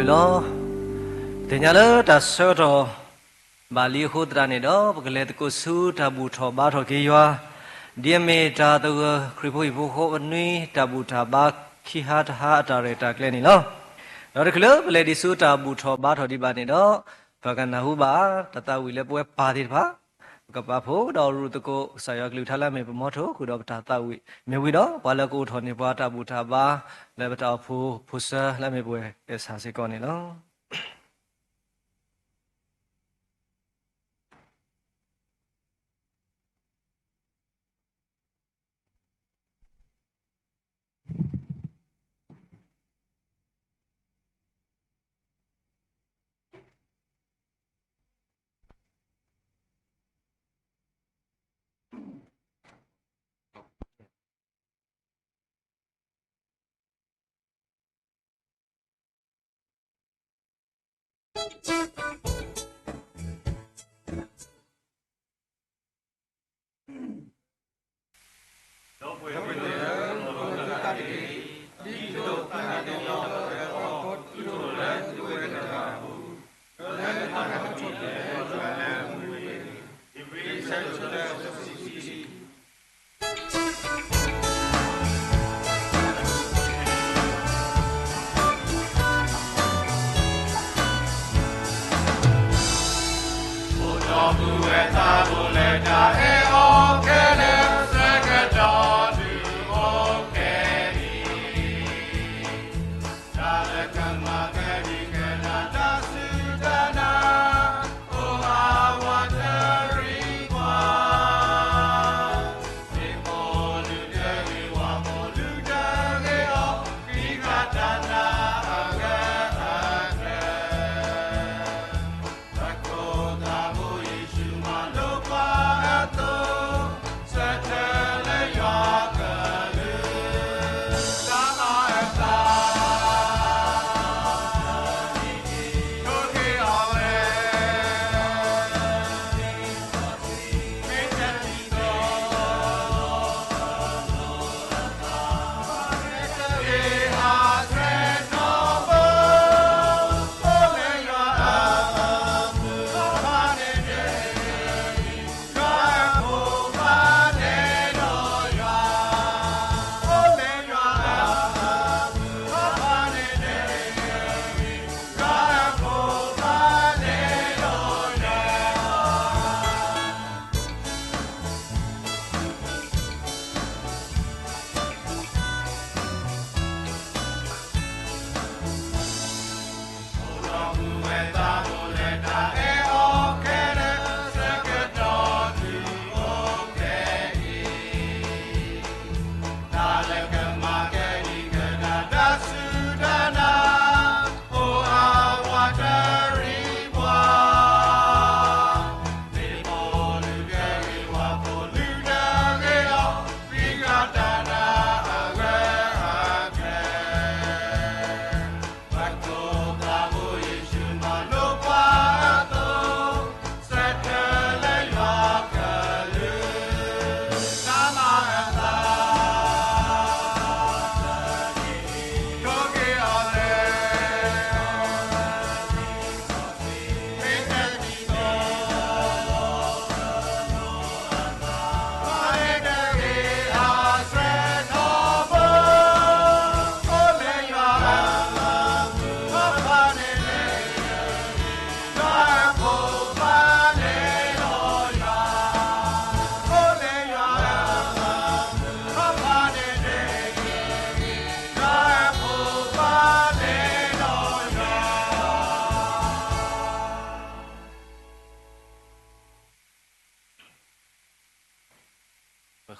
လီၤ. ပသ့ၣ်ညါလၢတၢ်ဆၢကတီၢ်ဘၣ်လံအဃိသတးန့ၣ်ဒီး ပကလဲၤသကိးဆူတၢ်ဘူၣ်ထီၣ်ဘါထီၣ်က့ၤယွၤ, ဒ်အမ့ၢ်တၢ်သဂၢၢ်ခရံာ်ဖိဟံၣ်ဖိဃီဖိနွံတၢ်ဘူၣ်တၢ်ဘါခံဟါတဟါအတၢ်ရဲၣ်တၢ်ကျဲၤန့ၣ်လီၤ. ဒီးတချုးလၢပလဲၤဒံးဆူတၢ်ဘူၣ်ထီၣ်ဘါထီၣ်ဒံးဘၣ်န့ၣ်ဒီး ပကနၢ်ဟူဘၣ် တၢ်သးဝံၣ်လၢပဝဲပၢ်သ့ၣ်တဖၣ် ပကပာ်ဖှိၣ်ဒီးရူၢ်သကိး ကစၢ်ယွၤကလုၢ်ကထါလၢအမ့ၢ်ပမီထိၣ်ဃုာ်ဒီးပတၢ်သးဝံၣ် မ့ၢ်ဝံၤဒီး ပှၤလၢကအိၣ်ထီၣ်န့ၢ်ပှၤတၢ်ဘူၣ်တၢ်ဘါ လၢပတၢ်အိၣ်ဖှိၣ်ဖိဆၢလၢအမ့ၢ်ပဝဲအဲၣ်ဆၣ်စ့ၢ်ကီးန့ၣ်လီၤ.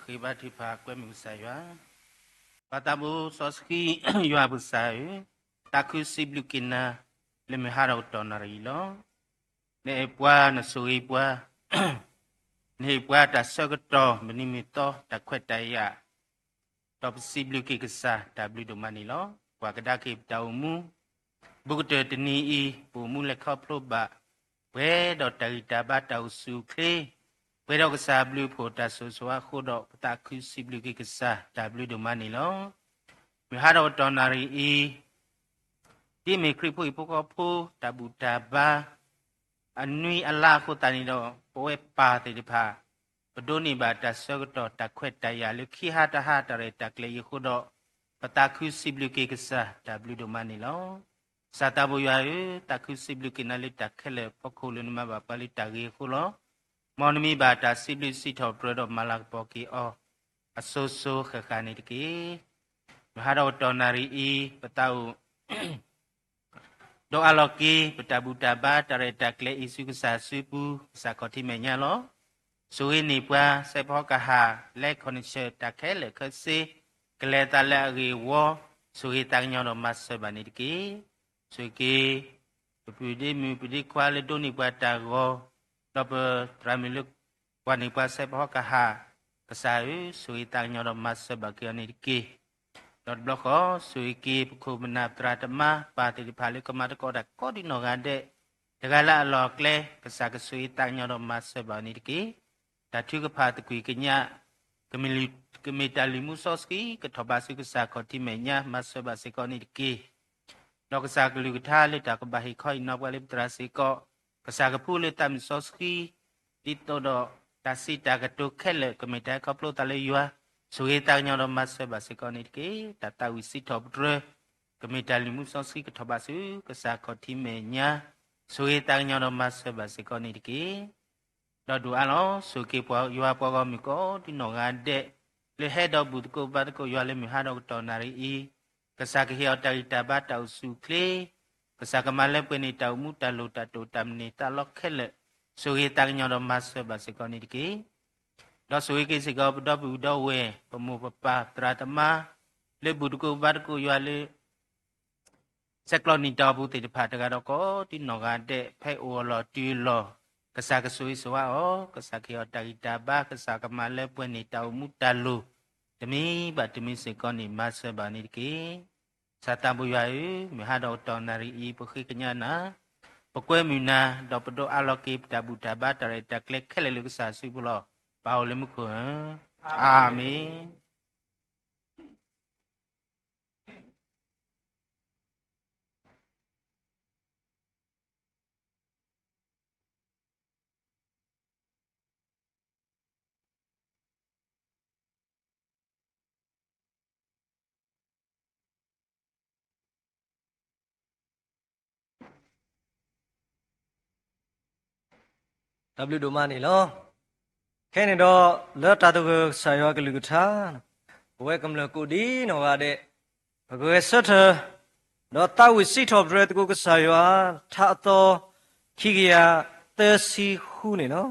ပဃ့ဘါထုကဖၣ်ကွဲမုာ်ကစၢ်ယွၤ, ပၢ်သးဘိစီဆှံယွၤပကစၢ်ဧၢ, သးခုစံးဘျုးက့ၤနၤ လၢမုၢ်ဟါဒီးကတီၢ်နၣ်ရံၣ်အံၤလီၤ. နအဲၣ်ပှၤနဆိၣ်ဂ့ၤပှၤ, နဟ့ၣ်ပှၤတၢ်ဆၢကတီၢ်မနုၤမ့ၢ်သီတၢ်ခွဲးတၢ်ယာ်, ဒီးပစံးဘျုးက့ၤကစၢ်တၢ်ဘျုးဒိၣ်မးန့ၣ်လီၤ. ပှၤကဒါက့ၤပတၢ်အိၣ်မူ ဘူးကတၢၢ်တနံၤအံၤ ပအိၣ်မူလဲၤခီဖျိဘၣ် ပှဲၤဒီးတၢ်ဂံၢ်တၢ်ဘါတၢ်အိၣ်ဆူၣ်အိၣ်ချ့, ပှဲၤဒီးကစၢ်အဘျုးအဖှိၣ်တၢ်ဆိၣ်ဂ့ၤဆိၣ်ဝါအဃိဒီး ပသးခုစံးဘျုးက့ၤကစၢ်တၢ်ဘျုးဒိၣ်မးန့ၣ်လီၤ. မုၢ်ဟါဒီးကတီၢ်နၣ်ရံၣ်အံၤ ဒ်အမ့ၢ်ခရံာ်ဖိဟံၣ်ဖိဃီဖိ တၢ်ဘူၣ်တၢ်ဘါ အနွံအလါအဃိသတးန့ၣ်ဒီး ပဝဲပၢ်သ့ၣ်တဖၣ် ပဒိးန့ၢ်ဘၣ်တၢ်ဆၢကတီၢ်တၢ်ခွဲးတၢ်ယာ်လၢခံဟါတဟါတၢ်ရဲၣ်တၢ်ကျဲၤအံၤအဃိဒီး ပသးခုစံးဘျုးက့ၤကစၢ်တၢ်ဘျုးဒိၣ်မးန့ၣ်လီၤ. ကစၢ်သးဘိယွၤဧၢ, သးခုစံးဘျုးက့ၤနၤလၢတၢ်ခဲလၢာ်ဖီခိၣ်လၢနမၤဘၣ်ပှၤလၢတၢ်ဂ့ၤအဃိလီၤ. မ်နမံဘၣ်တၢ်စံးဘျုးစံးထီၣ်ပတြၢၤဒီးမၤလၤကပီၤက့ၤအီၤ အစိၤစိၤဃၣ်ဃၣ်န့ၣ်တက့ၢ်. မုၢ်ဟါဒီးကတီၢ်နၣ်ရံၣ်အံၤ ပသးအိၣ် ဒိးအးလီၤက့ၤ ပတၢ်ဘူၣ်တၢ်ဘါတၢ်ရဲၣ်တၢ်ကျဲၤအံၤဆူကစၢ်စုပူၤ ကစၢ်ခီၣ်ထံးမဲာ်ညါလီၤ. ဆိၣ်ဂ့ၤန့ၢ်ပှၤ စဲးဖီကဟၣ် လဲခီၣ်နဆၢၣ် တၢ်ခဲလၢာ်ခဲဆ့ ကလဲၤသးလၢအဂ့ၢ်အဝီ, ဆိၣ်ဂ့ၤသးကညီၤဒီးမၤစၢၤဘၣ်န့ၣ်တက့ၢ်. ဆိၣ်ဂ့ၤက့ၤ ပပုၢ်ဒ့မုၣ်ပဒ့ခွါလၢဒိးန့ၢ်ပှၤတၢ်ဂီၤ, ဒီးပသရၣ်မုၣ်လၢ ပှၤန့ၢ်ပှၤစဲးဖီကဟၣ်, ကစၢ်ဧၢ, ဆိၣ်ဂ့ၤသးကညီၤဒီးမၤစၢၤဘၣ်က့ၤအီၤန့ၣ်တက့ၢ်. ဒီးတဘျီဃီ ဆိၣ်ဂ့ၤက့ၤပခိၣ်ပနၢ်သရၣ်သမါပၢ်သ့ၣ်တဖၣ်လၢကမၤသကိးတၢ်ကိးဒံနီၢ်ဂၤဒဲး, တဂၤလၢအလီၢ်အကျဲ, ကစၢ်ကဆိၣ်ဂ့ၤသးကညီၤဒီးမၤစၢၤဘၣ်အီၤန့ၣ်တက့ၢ်. တၢ်ထုကဖၣ်သကွံာ်ကညး ကမ့ၢ်တၢ်လုၢ်မူစီဆှံ ကထီၣ်ဘးဆူကစၢ်ခီၣ်ထံးမဲာ်ညါ မၤစၢၤဘၣ်စ့ၢ်ကီးန့ၣ်တက့ၢ်. ဒီးကစၢ်ကလုၢ်ကထါလၢတၢ်ကဘၣ်ဟ့ၣ်ခီဟ့ၣ်နီၤပှၤလၢပသရၣ်စ့ၢ်ကီး, ကစၢ်ကဖှူလၢသးမုၢ်စီဆှံ, ဒ်သိးဒီးတၢ်စံးတၢ်ကတိၤခဲလၢာ် ကမ့ၢ်တၢ်ဟဲခီဖျိသးလၢယွၤ, ဆိၣ်ဂ့ၤသးကညီၤဒီးမၤစၢၤဘၣ်စ့ၢ်ကီးန့ၣ်တက့ၢ်. တၢ်သးဝံၣ်စံးထီၣ်ပတြၢၤ ကမ့ၢ်တၢ်လုၢ်မူစီဆှံကထီၣ်ဘးဆူ ကစၢ်ခီၣ်ထံးမဲာ်ညါ, ဆိၣ်ဂ့ၤသးကညီၤဒီးမၤစၢၤဘၣ်စ့ၢ်ကီးန့ၣ်တက့ၢ်. ဒီးဒိၣ်အါလီၤ ဆိၣ်ဂ့ၤက့ၤပှၤယွၤပှၤဂီၢ်မုၢ်ကိးဒံနီၢ်ဂၤဒဲး, လၢဟဲဒီးဘူၣ်သကိးဘါသကိးယွၤလၢမုၢ်ဟါဒီးကတီၢ်နၣ်ရံၣ်အံၤ, ကစၢ်ကဟ့ၣ်အီၤတၢ်ဂံၢ်တၢ်ဘါတၢ်အိၣ်ဆူၣ်အိၣ်ချ့, ကစၢ်ကမၤလၢပှဲၤန့ၢ်တၢ်အိၣ်မူတၢ်လိၣ်တၢ်တိာ်တၢ်မနုၤသးလီခဲလၢာ်, ဆိၣ်ဂ့ၤသးကညီၤဒီးမၤစၢၤဘၣ်စ့ၢ်ကီးန့ၣ်တက့ၢ်. ဒီးဆိၣ်ဂ့ၤက့ၤစ့ၢ်ကီးပဒီပုၢ်ဒီဝဲၢ် ပမိၢ်ပပၢ်သရၣ်သမါ လၢဘူၣ်သကိးဘါသကိးယွၤလၢ ဆဲးကျိးနံၣ်တၢ်အိၣ်ဖှိၣ်သ့ၣ်တဖၣ်တဂၤဒီးကိးဒံနီၢ်ဂၤဒဲး ဖဲအိၣ်အလီၢ်တုၤအလီၢ်, ကစၢ်ကဆိၣ်ဂ့ၤဆိၣ်ဝါအီၤ, ကစၢ်ကဟ့ၣ်အီၤတၢ်ဂံၢ်တၢ်ဘါ, ကစၢ်ကမၤလၢပှဲၤန့ၢ်တၢ်အိၣ်မူတၢ်လိၣ်, တမံၤဘၣ်တမံၤစ့ၢ်ကီးန့ၣ် မၤစၢၤဘၣ်န့ၣ်တက့ၢ်. ကစၢ်သးဘိယွၤဧၢ, မုၢ်ဟါဒီးကတီၢ်နၣ်ရံၣ်အံၤ ပဃ့ကညးနၤ, ပကွဲမုာ်နၤ, ဒီးပဒိးအးလီၤက့ၤပတၢ်ဘူၣ်တၢ်ဘါတၢ်ရဲၣ်တၢ်ကျဲၤခဲလၢာ်လၢကစၢ်စုပူၤလီၤ. ပၢ်အိၣ်လၢမူခိၣ်ဧၢ, အၤမ့ၣ်. တၢ်ဘျုးဒိၣ်မးန့ၣ်လီၤ. ခဲအံၤန့ၣ်ဒီး လၢတၢ်သဂၢၢ်ကစၢ်ယွၤကလုၢ်ကထါ, ပဝဲကမျၢၢ်ကိးဒံနီၢ်ဂၤဒဲး, ပကဂဲၤဆၢထၢၣ်, ဒီးသးဝံၣ်စံးထီၣ်ပတြၢၤသကိးကစၢ်ယွၤ, ထါအသီ ခံကယၤသၢဆံဃုန့ၣ်လီၤ.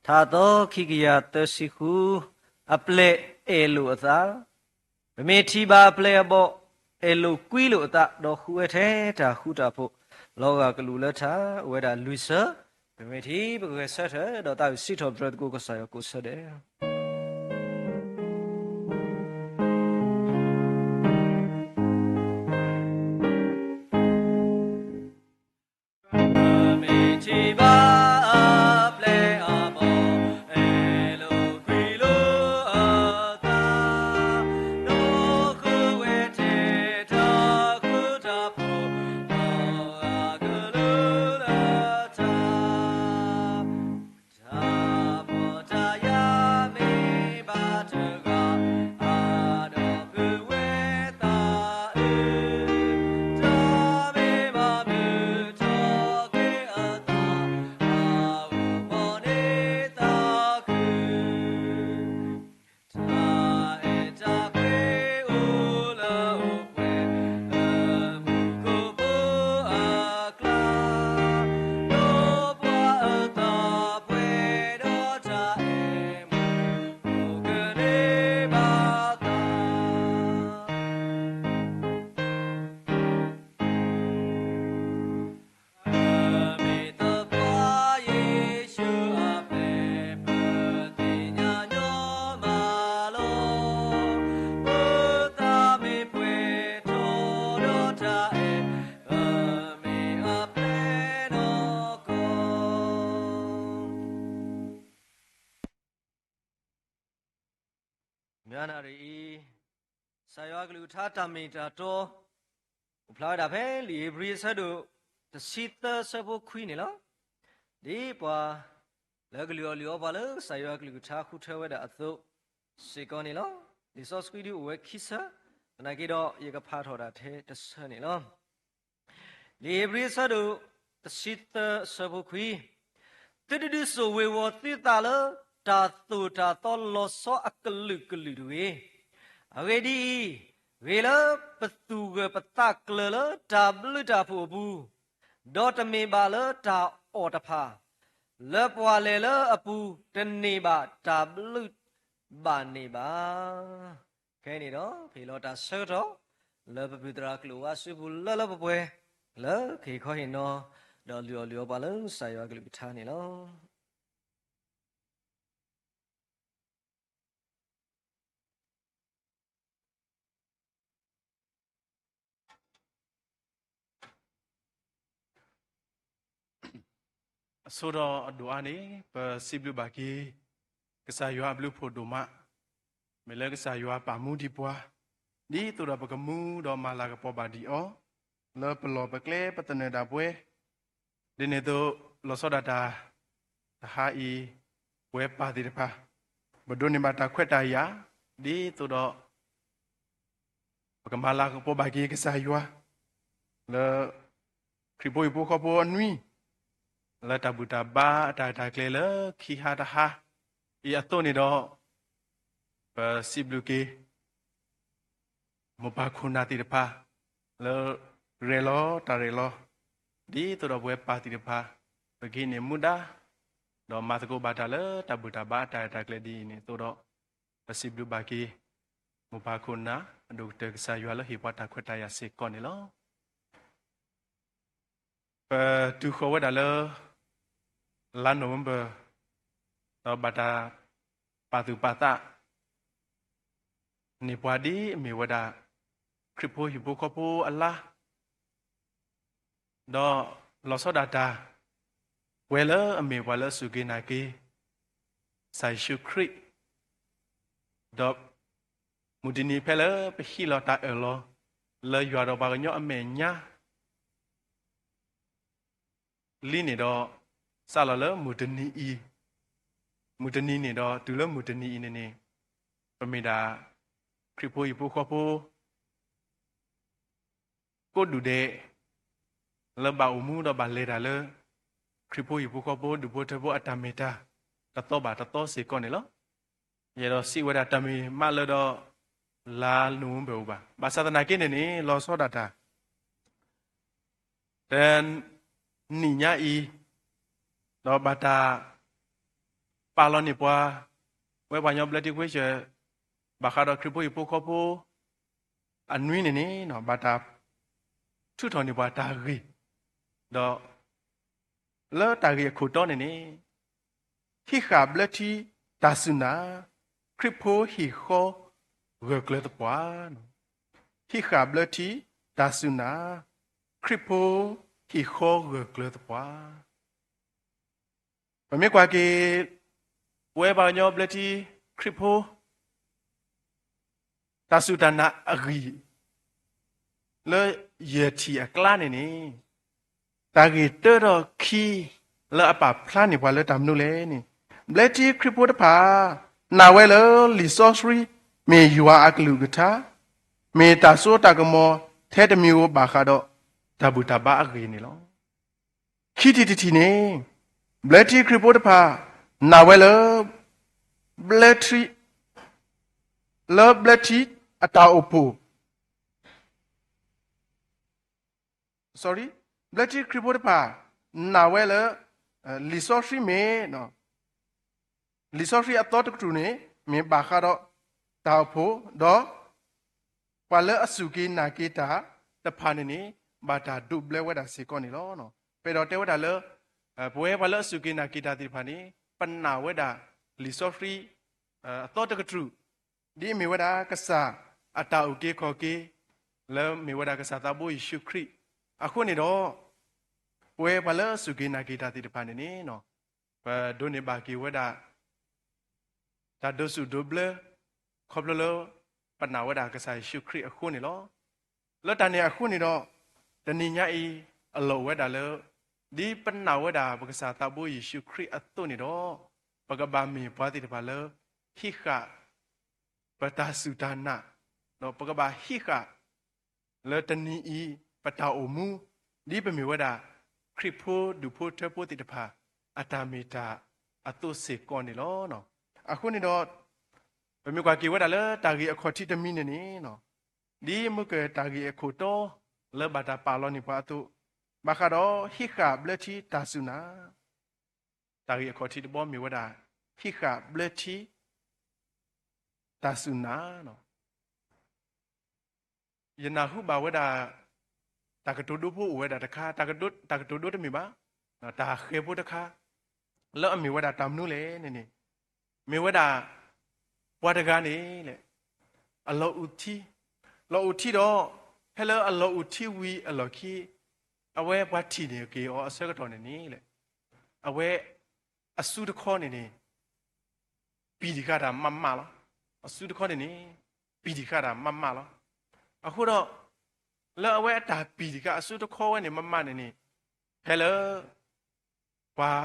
ထါအသီ ခံကယၤသၢဆံဃု, အပျဲၢ်အဲၣ်လိာ်အသး ပမ့ၢ်ထံၣ်ဘၣ်အပျဲၢ်အဘီၣ်, အဲၣ်လိာ်ကွံလိာ်အသး, ဒီးဃုဝဲထဲတၢ်ဃူတၢ်ဖိး, လီၤဂာ်ကလူးလၢထါ, အိၣ်ဝဲဒၣ်လွံၢ်ဆၢ, ပမ့ၢ်ထံၣ် ပကဂဲၤဆၢထၢၣ်, ဒီးသးဝံၣ်စံးထီၣ်ပတြၢၤသကိးကစၢ်ယွၤကိးဆၢဒဲး မ့ၢ်ထံၣ်ဘၣ်အပျဲၢ်အဘီၣ်, အဲၣ်လိာ်ကွံလိာ်အသး, ဒီးဃုဝဲထဲတၢ်ဃူတၢ်ဖိး, လီၤဂာ်ကလူးလၢထါ. တၢ်ဖှီၣ်တၢ်ယာ်မ့ၢ်ဘၣ်တဂၤ, အါဒီးဖုဝဲသးအုး, တၢ်မ့ၢ်ဘၣ်မုာ်ထီၣ်က့ၤအသး, အအိၣ်မီန့ၢ်သးခု. တၢ်အဲၣ်တၢ်ကွံအိၣ်လၢအိၣ်ပှဲၤ, လၢမူခိၣ်ဖိအကျါ, ဒီးပှၤအသးပှဲၤဒီးတၢ်အဲၣ်မုာ်, အိၣ်ကန့ၢ်ဘၣ်သး. ပမ့ၢ်သပှၢ်ယ့ၣ်ၡူးအပျဲၢ်, ပသ့ၣ်ညါညီမးလီၤ. ပသးမ့ၢ်ပှဲၤထီၣ်ဒီးတၢ်အဲၣ်, ပမ့ၢ်အပျဲၢ်နီၢ်ကီၢ်. မုၢ်နၤရံၣ်အံၤ, ကစၢ်ယွၤကလုၢ်ကထါတၢ်မ့ၢ်တၢ်တီ, အိၣ်ဖျါဝဲဒၣ်ဖဲလံာ်ဧ့ၤဘြံၤအဆၢဒိၣ်တဆံသၢအဆၢဖိခွံန့ၣ်လီၤ. ဒ်ပှၤလၢကလုၢ်အီၣ်လုၢ်အီပှၤလၢကစၢ်ယွၤအကလုၢ်ကထါဃုထၢဝဲဒၣ်အသိး စ့ၢ်ကီးန့ၣ်လီၤ. လံာ်စီဆှံဒုးအိၣ်ဝဲခံဆၢ, သနာ်က့ဒီးယကဖးထီၣ်ဒၣ်ထဲတဆၢန့ၣ်လီၤ. လံာ်ဧ့ၤဘြံၤအဆၢဒိၣ်တဆံသၢအဆၢဖိခွံ, သုတဒုးစိာ်ဝ့ၤဝီၤသုသးလၢတၢ်သိၣ်တၢ်သီလီၤဆီအကလုာ်ကလုာ်တဂ့ၤ. အဂ့ၢ်ဒ်အံၤ, ဂ့ၤလၢပသူၣ်ဂၢၢ်ပသးကျၢၤလၢတၢ်ဘျုးတၢ်ဖှိၣ်အပူၤ, ဒီးတမ့ၢ်ဘၣ်လၢတၢ်အီၣ်တဖၣ်, လၢပှၤလဲၤလၢအပူၤတန့ၢ်ဘၣ်တၢ်ဘျုးဘၣ်န့ၢ်ဘၣ်. ခဲအံၤန့ၣ်ဒီး ပဟ့ၣ်လီၤတၢ်ဆၢကတီၢ် လၢပပုၢ်သရၣ်ကျိၣ်ဝါစုပူၤလၢလၢပှဲၤပှဲၤ လၢကဟ့ၣ်ခီဟ့ၣ်နီၤ ဒီးလုၢ်အီၣ်လုၢ်အီပှၤလၢကစၢ်ယွၤအကလုၢ်ကထါန့ၣ်လီၤ. အဆိဒီးအဒိၣ်အါန့ၣ် ပစံးဘျုးဘၣ်က့ၤ ကစၢ်ယွၤအဘျုးဖှိၣ်ဒိၣ်မး, မ့ၢ်လၢကစၢ်ယွၤပာ်မူဒံးပှၤ, ဒ်သိးဒီးပကမူဒီးမၤလၤကပီၤဘၣ်ဒံးအီၤ, လၢပလီၢ်ပကျဲပသနၢၣ်ဒၣ်ပှဲၤ, ဒ်န့ၣ်အသိး လီၤဆီဒၣ်တၢ် တဟါအံၤ ပဝဲပၢ်သ့ၣ်တဖၣ် ပဒိးန့ၢ်ဘၣ်တၢ်ခွဲးတၢ်ယာ် ဒ်သိးဒီး ပကမၤလၤကပီၤဘၣ်က့ၤကစၢ်ယွၤ လၢခရံာ်ဖိဟံၣ်ဖိဃီဖိအနွံ လၢတၢ်ဘူၣ်တၢ်ဘါအတၢ်ရဲၣ်တၢ်ကျဲၤလၢခံဟါတဟါအံၤအသိးန့ၣ်ဒီး ပစံးဘျုးက့ၤ မိၢ်ပၢ်ခိၣ်နၢ်သ့ၣ်တဖၣ် လၢရဲၣ်လီၤတၢ်ရဲၣ်လီၤ, ဒ်သိးဒီးပဝဲပၢ်သ့ၣ်တဖၣ် ပကဟံးန့ၢ်မူဒါ ဒီးမၤသကိးဘၣ်တၢ်လၢတၢ်ဘူၣ်တၢ်ဘါအတၢ်ရဲၣ်တၢ်ကျဲၤဒ်အံၤန့ၣ်အသိးဒီး ပစံးဘျုးဘၣ်က့ၤ မိၢ်ပၢ်ခိၣ်နၢ် အဒိၣ်ကတၢၢ်ကစၢ်ယွၤလၢဟ့ၣ်ပှၤတၢ်ခွဲးတၢ်ယာ်စ့ၢ်ကီးန့ၣ်လီၤ. ပတုၤဃီၤဝဲဒၣ်လၢ လါနိၣ်ဝ့ဘၢၣ် ဒီးဘၣ်တၢ်ပာ်သူၣ်ပာ်သးန့ၢ်ပှၤဒ်အမ့ၢ်ဝဲဒၣ် ခရံာ်ဖိဟံၣ်ဖိဃီဖိအလါ ဒီးလီၤဆီဒၣ်တၢ် ပဝဲလၢအမ့ၢ်ပှၤလၢအစူၢ်က့ၤနာ်က့ၤ ကစၢ်ယ့ၣ်ၡူးခရံာ် ဒီးမုၢ်တနံၤဖဲလၢပဟံးလီၤတၢ်အၢၣ်လီၤ လၢယွၤဒီးပှၤကညီအမဲာ်ညါ လံန့ၣ်ဒီး စးလီၤလၢမုၢ်တနံၤအံၤ, မုၢ်တနံၤန့ၣ်ဒီး တုၤလၢမုၢ်တနံၤအံၤန့ၣ်န့ၣ် ပမ့ၢ်ဒၣ် ခရံာ်ဖိဟံၣ်ဖိဃီဖိ ကိးဒူၣ်ဒဲး လၢဘၣ်အိၣ်မူဒီးဘၣ်လဲၤတၢ်လၢ ခရံာ်ဖိဟံၣ်ဖိဃီဖိ ဒူၣ်ဖိထၢဖိအတၢ်မ့ၢ်တၢ် တသီဘၣ်တသီစ့ၢ်ကီးန့ၣ်လီၤ. ယအဲၣ်ဒိးစံးဝဲဒၣ်တၢ်မ့ၢ်မးလၢဒီး လါနိၣ်ဝ့ဘၢၣ်အိၣ်ဘၣ်. ဘၣ်ဆၣ်သနာ်က့န့ၣ်န့ၣ် လီၤဆီဒၣ်တၢ် တနံၤညါအံၤ ဒီးဘၣ်တၢ်ပာ်လီၤန့ၢ်ပှၤ ဝဲပှၤကညီဘျၢထံခွ့ဆၢၣ် ဘၣ်ဃးဒီးခရံာ်ဖိဟံၣ်ဖိဃီဖိ အနွံန့ၣ်န့ၣ် ဘၣ်တၢ်ထုးထီၣ်န့ၢ်ပှၤတၢ်ဂ့ၢ်, ဒီးလၢတၢ်ဂ့ၢ်အခိၣ်တီန့ၣ်န့ၣ် ဟံးဃာ်ဘျၢထံတၢ်စူၢ်နာ် ခရံာ်ဖိဟံၣ်ဃီဂၢၢ်ကျၢၤသပှၢ်, ဟံးဃာ်ဘျၢထံတၢ်စူၢ်နာ် ခရံာ်ဖိဟံၣ်ဃီဂၢၢ်ကျၢၤသပှၢ်. ပမ့ၢ်ကွၢ်က့ၤ ပဝဲပှၤကညီဘျၢထံခရံာ်ဖိ တၢ်စူၢ်တၢ်နာ်အဂံၢ် လၢယဲၢ်ထံၣ်အကျါန့ၣ်န့ၣ် တၢ်ဂ့ၢ်တၢဒီးခံ လၢအပာ်ဖျါန့ၢ်ပှၤလၢတၢ်မနုၤလဲၣ်န့ၣ် ဘျၢထံခရံာ်ဖိတဖၣ် နာ်ဝဲလၢလံာ်စီဆှံ မ့ၢ်ယွၤအကလုၢ်ကထါ, မ့ၢ်တၢ်စိတၢ်ကမီၤထဲတမံၤဧိၤဘၣ်ဃးဒီး တၢ်ဘူၣ်တၢ်ဘါအဂ့ၢ်န့ၣ်လီၤ. ခံထံၣ်တထံၣ်န့ၣ် ဘျၢထံခရံာ်ဖိတဖၣ် နာ်ဝဲလၢ ဘျၢထံ လၢဘျၢထံအတၢ်အိၣ်ဖှိၣ် sorry, ဘျၢထံခရံာ်ဖိတဖၣ် နာ်ဝဲလၢ လံာ်စီဆှံမ့ၢ် လံာ်စီဆှံအသီတကတြူၢ်န့ၣ် မ့ၢ်ဘၣ်ဃးဒီးတၢ်အိၣ်ဖှိၣ် ဒီး ပှၤလၢအစူၢ်က့ၤနာ်က့ၤတၢ်တဖၣ်န့ၣ်န့ၣ် ဘၣ်တၢ်ဒိးဘျၢဝဲဒၣ်စ့ၢ်ကီးန့ၣ်လီၤ. ပအဲၣ်ဒိးတဲဝဲဒၣ်လၢ ပဝဲပှၤလၢအစူၢ်က့ၤနာ်က့ၤတၢ်သ့ၣ်တဖၣ်န့ၣ် ပနာ်ဝဲဒၣ် လံာ်စီဆှံ အသီတကတြူၢ် ဒ်အမ့ၢ်ဝဲဒၣ်ကစၢ်အတၢ်အုၣ်က့ၤခီၣ်က့ၤ လၢမ့ၢ်ဝဲဒၣ်ကစၢ်သးဘိယ့ၣ်ၡူးခရံာ်အဃိန့ၣ်ဒီး ပဝဲပှၤလၢအစူၢ်က့ၤနာ်က့ၤတၢ်သ့ၣ်တဖၣ်န့ၣ်န့ၣ် ပဒိးန့ၢ်ဘၣ်က့ၤဝဲဒၣ် တၢ်ဒိးစူၣ်ဒိးဘျၢ ခီဖျိလၢ ပနာ်ဝဲဒၣ်ကစၢ်ယ့ၣ်ၡူးခရံာ်အဃိန့ၣ်လီၤ. လၢတၢ်န့ၣ်အဃိန့ၣ်ဒီး တနံၤညါအံၤ အလီၢ်အိၣ်ဝဲဒၣ်လၢ ဒ်ပနာ်ဝဲဒၣ်ပကစၢ်သးဘိယ့ၣ်ၡူးခရံာ်အသိးန့ၣ်ဒီး ပကဘၣ်မ့ၢ်ပှၤသ့ၣ်တဖၣ်လၢ ဟံးဃာ် ပတၢ်စူၢ်တၢ်နာ်, ဒီးပကဘၣ်ဟံးဃာ် လၢတနံၤအံၤ ပတၢ်အိၣ်မူ ဒ်ပမ့ၢ်ဝဲဒၣ် ခရံာ်ဖိဒူၣ်ဖိထၢဖိသ့ၣ်တဖၣ် အတၢ်မ့ၢ်တၢ်အသိးစ့ၢ်ကီးန့ၣ်လီၤ. အဃိန့ၣ်ဒီး ပမ့ၢ်ကွၢ်က့ၤဝဲဒၣ်လၢတၢ်ဂ့ၢ်အခီၣ်ထံးတမံၤန့ၣ်န့ၣ် ဒ်မုၢ်ကၢၢ်တၢ်ဂ့ၢ်အခိၣ်တီ လၢဘၣ်တၢ်ပာ်လီၤန့ၢ်ပှၤအသိး, ဘၣ်ဃးဒီးဟံးဃာ်ဘျၢထံတၢ်စူၢ်နာ်, တၢ်ဂ့ၢ်အခီၣ်ထံးတဘီမ့ၢ်ဝဲဒၣ် ဟံးဃာ်ဘျၢထံ တၢ်စူၢ်နာ်လီၤ. ယနၢ်ဟူဘၣ်ဝဲဒၣ် တၢ်ကတိၤဒိဖိအိၣ်ဝဲဒၣ်တခါ, တၢ်ကတိၤဒိတမ့ၢ်ဘၣ်, တၢ်ဃဲၤဖိတခါ လၢအမ့ၢ်ဝဲဒၣ်တၢ်မနုၤလဲၣ်န့ၣ်န့ၣ်, မ့ၢ်ဝဲဒၣ် ပှၤတဂၤန့ၣ်လဲၣ် အလီၤအုၣ်ထံ, လီၤအုၣ်ထံဒီး ဖဲလၢအလီၤအုၣ်ထံဝံၤအလီၢ်ခံ အဝဲပှၤထံၣ်န့ၢ်က့ၤအီၤအဆၢကတီၢ်န့ၣ်န့ၣ်လဲၣ်, အဝဲ အစုတခီန့ၣ်န့ၣ် ပံာ်တဃာ်တၢ်မးမးလီၤ. အစုတခီန့ၣ်န့ၣ် ပံာ်တဃာ်တၢ်မးမးလီၤ. အဃိဒီး လၢအဝဲအတၢ်ပံာ်တဃာ်အစုတခီဝဲန့ၣ်မးမးန့ၣ်န့ၣ် ဖဲလၢ ပှၤ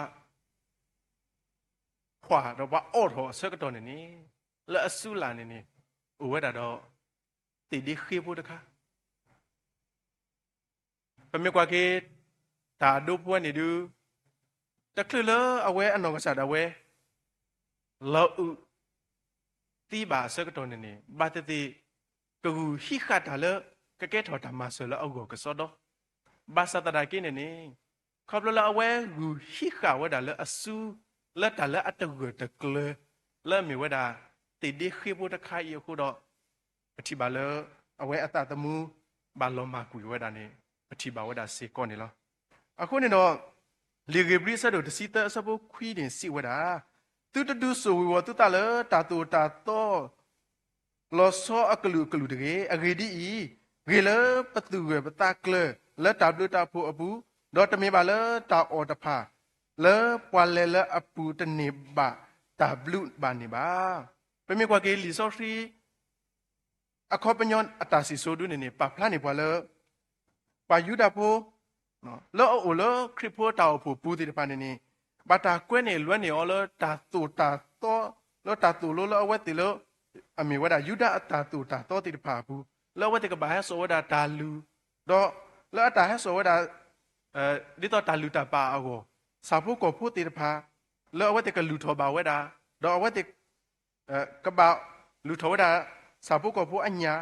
ဖှၣ်ဒီးပှၤအီၣ်ထီၣ်အဆၢကတီၢ်န့ၣ်န့ၣ် လၢအစုလာ်န့ၣ်န့ၣ် အိၣ်ဝဲဒၣ်ဒီး သ့ၣ်ဒ့ဃ့ဖိတခါ ပမ့ၢ်ကွၢ်က့ၤ တၢ်ဒိဖိဝဲန့ၣ်ဒုး တချုးလၢအဝဲအနီၢ်ကစၢ်ဒၣ်ဝဲ လီၤအုၣ်သံဘၣ်အဆၢကတီၢ်န့ၣ်န့ၣ် ဘၣ်သ့ၣ်သ့ၣ် ကဂုာ်ဟံးဃာ်တၢ်လၢ ကကဲထီၣ်တၢ်မၤစၢၤလၢအဂီၢ်ကစီဒီ, ဘၣ်ဆၣ်သနာ်က့န့ၣ်န့ၣ် ခီဖျိလၢအဝဲဂုာ်ဟံးဃာ်ဝဲဒၣ်လၢအစု လၢတၢ်လၢအတဂၢၢ်တကျၢၤ လၢအမ့ၢ်ဝဲဒၣ် သ့ၣ်ဒ့ဃ့ဖိတခါအံၤအဃိဒီး ပထံၣ်ဘၣ်လၢ အဝဲအသးသမူ ဘၣ်လီၤမၢ်ကွံာ်ဝဲဒၣ်န့ၣ် ပထံၣ်ဘၣ်ဝဲဒၣ်စ့ၢ်ကီးန့ၣ်လီၤ. အဃိန့ၣ်ဒီး လံာ်ဧ့ၤဘြံၤအဆၢဒိၣ်တဆံသၢအဆၢဖိခွံန့ၣ်စံးဝဲဒၣ်, သုတဒုးစိာ်ဝ့ၤဝီၤသုသးလၢတၢ်သိၣ်တၢ်သီ လီၤဆီအကလုာ်ကလုာ်တဂ့ၤ. အဂ့ၢ်ဒ်အံၤ, ဂ့ၤလၢပသူၣ်ဂၢၢ်ပသးကျၢၤလၢတၢ်ဘျုးတၢ်ဖှိၣ်အပူၤ, ဒီးတမ့ၢ်ဘၣ်လၢတၢ်အီၣ်တဖၣ် လၢပှၤလဲၤလၢအပူၤတန့ၢ်ဘၣ်တၢ်ဘျုးဘၣ်န့ၣ်ဘၣ်. ပမ့ၢ်ကွၢ်က့ၤလံာ်စီဆှံ အခီပညီအတၢ်စံၣ်စိၤဒုန့ၣ်န့ၣ် ပာ်ဖျါန့ၢ်ပှၤလၢ ပှၤယူဒၤဖိ လၢအအိၣ်လၢခရံာ်ဖိတၢ်အိၣ်ဖှိၣ်ပူၤသ့ၣ်တဖၣ်န့ၣ်န့ၣ် ဘၣ်တၢ်ကွဲန့ၢ်လွဲန့ၢ်အီၤလၢတၢ်သိၣ်တၢ်သီ လၢတၢ်သိၣ်လိလၢအဝဲသ့ၣ်လၢ အမ့ၢ်ဝဲဒၣ်ယူဒၤအတၢ်သိၣ်တၢ်သီသ့ၣ်တဖၣ်အပူၤ လၢအဝဲသ့ၣ်ကဘၣ်ဟဲစိာ်ဝဲဒၣ်တၢ်လုၢ် ဒီးလၢအတၢ်ဟဲစိာ်ဝဲဒၣ် ဒ်သိးတၢ်လုၢ်တၢ်ပာ်အဂီၢ် ဆၣ်ဖိကီၢ်ဖိသ့ၣ်တဖၣ် လၢအဝဲသ့ၣ်ကလုၢ်ထီၣ်ဘၣ်ဝဲဒၣ် ဒီးအဝဲသ့ၣ် ကဘၣ်လုၢ်ထီၣ်ဝဲဒၣ် ဆၣ်ဖိကီၢ်ဖိအညၣ်,